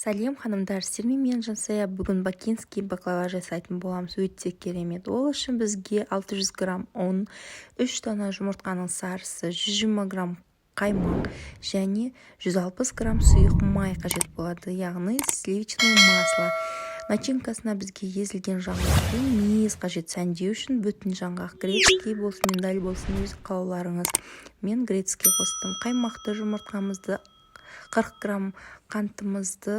Сәлем, ханымдар! Сіздермен мен, Жансая. Бүгін бакинский баклава жасайтын боламыз, өте керемет. Ол үшін бізге 600 грамм ұн, 3 дана жұмыртқаның сарысы, 120 грамм қаймақ және 160 грамм сұйық май қажет болады, яғни сливочное масло. Начинкасына бізге езілген жаңғақ пен мейіз қажет. Сәндеу үшін бүтін жаңғақ, грецкий болсын, миндаль болсын, өз қалауларыңыз. Мен грецкий қостым. Қаймақты, жұмыртқамызды, 40 грамм қантымызды,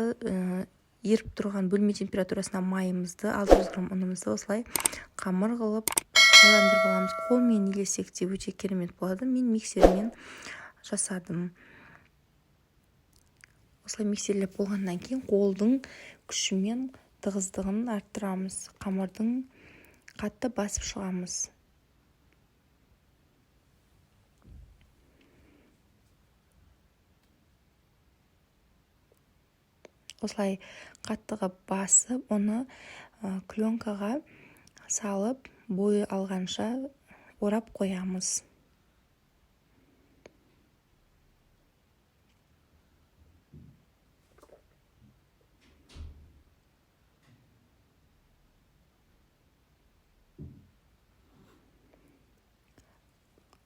еріп тұрған бөлме температурасында майымызды, 600 грамм ұнымызды осылай қамыр қылып айландырып аламыз. Қолмен илесек те өте керемет болады, мен миксермен жасадым. Осылай миксерлеп болғаннан кейін қолдың күшімен тығыздығын арттырамыз, қамырдың қатты басып шығамыз. Осылай қатты қылып басып, оны пленкаға салып, бойы алғанша орап қоямыз.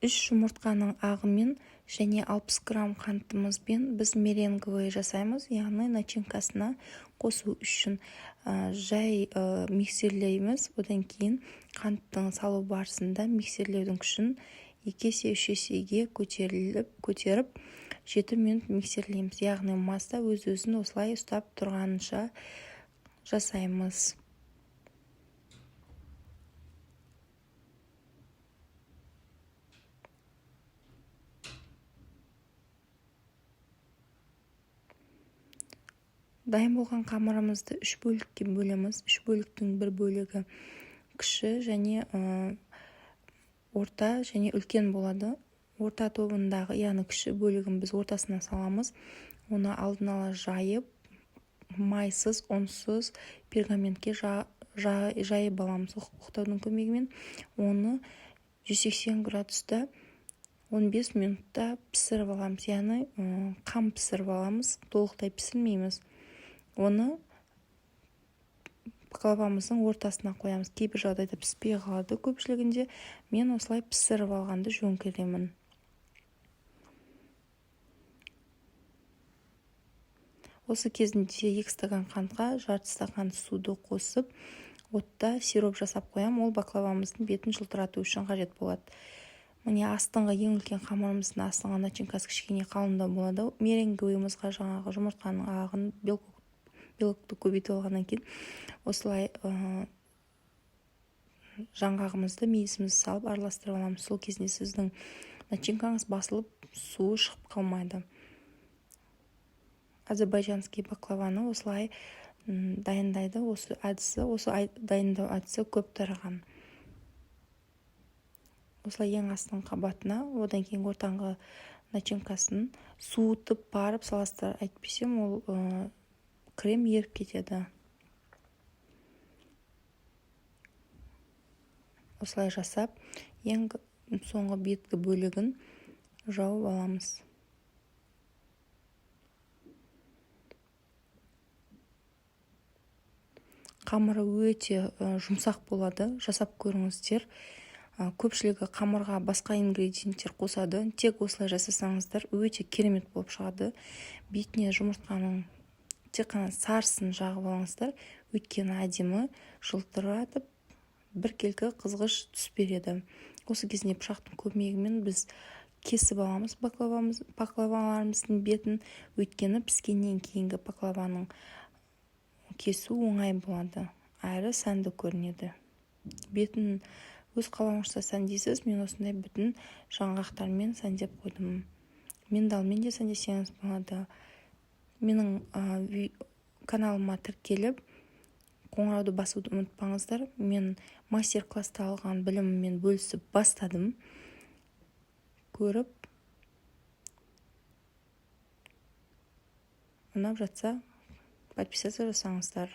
Үш жұмыртқаның ағымен және 60 грамм қантымызбен біз меренговый жасаймыз, яғни начинкасына қосу үшін жай миксерлейміз. Одан кейін қанттың салу барысында миксерлеудің күшін 2 есе, 3 есеге көтеріп, 7 минут миксерлейміз, яғни масса өз өзін осылай ұстап тұрғанша жасаймыз. Дайын болған қамырымызды үш бөлікке бөлеміз. Үш бөліктің бір бөлігі кіші және орта және үлкен болады. Орта тобындағы, яғни кіші бөлігін біз ортасына саламыз. Оны алдын ала жайып, майсыз, ұнсыз пергаментке жайып аламыз оқтаудың көмегімен. Оны 180 градуста 15 минутта пісіріп аламыз, яғни қам пісіріп аламыз, толықтай пісірмейміз. Оны баклавамыздың ортасына қоямыз. Кейбір жағдайда піспей қалады, көпшілігінде. Мен осылай пісіріп алғанды жөн көремін. Осы кезінде 2 стакан қантқа жарты стакан суды қосып, отта сироп жасап қоямын. Ол баклавамыздың бетін жылтырату үшін қажет болады. Міне, астыңғы ең үлкен қамырымыздың астыңғы начинкасы кішкене қалыңдау болады. Меренговыйымызға жаңағы жұмыртқаның ағын, белокты көбейтіп алғаннан кейін осылай жаңғағымызды, мейізімізді салып, араластырып аламыз. Сол кезінде сіздің начинкаңыз басылып, суы шығып қалмайды. Азербайджанский баклаваны осылай дайындайды. Осы әдісі, осы дайындау әдісі көп тараған. Осылай ең астыңғы қабатына, одан кейін ортаңғы начинкасын суытып барып саласыздар, әйтпесем ол крем еріп кетеді. Осылай жасап, ең соңғы беткі бөлігін жауып аламыз. Қамыры өте жұмсақ болады, жасап көріңіздер. Көпшілігі қамырға басқа ингредиенттер қосады, тек осылай жасасаңыздар, өте керемет болып шығады. Бетіне жұмыртқаның тек қана сарысын жағып алыңыздар, өйткені әдемі жылтыратып, біркелкі қызғыш түс береді. Осы кезінде пышақтың көмегімен біз кесіп аламыз баклаваларымыздың бетін, өйткені піскеннен кейінгі баклаваның кесу оңай болады әрі сәнді көрінеді. Бетін өз қалауыңызша сәндейсіз. Мен осындай бүтін жаңғақтармен сәндеп қойдым, миндалмен де сәндесеңіз болады. Менің каналыма тіркеліп, қоңырауды басуды ұмытпаңыздар. Мен мастер класста алған біліміммен бөлісіп бастадым. Көріп, ұнап жатса, подписаться жасаңыздар.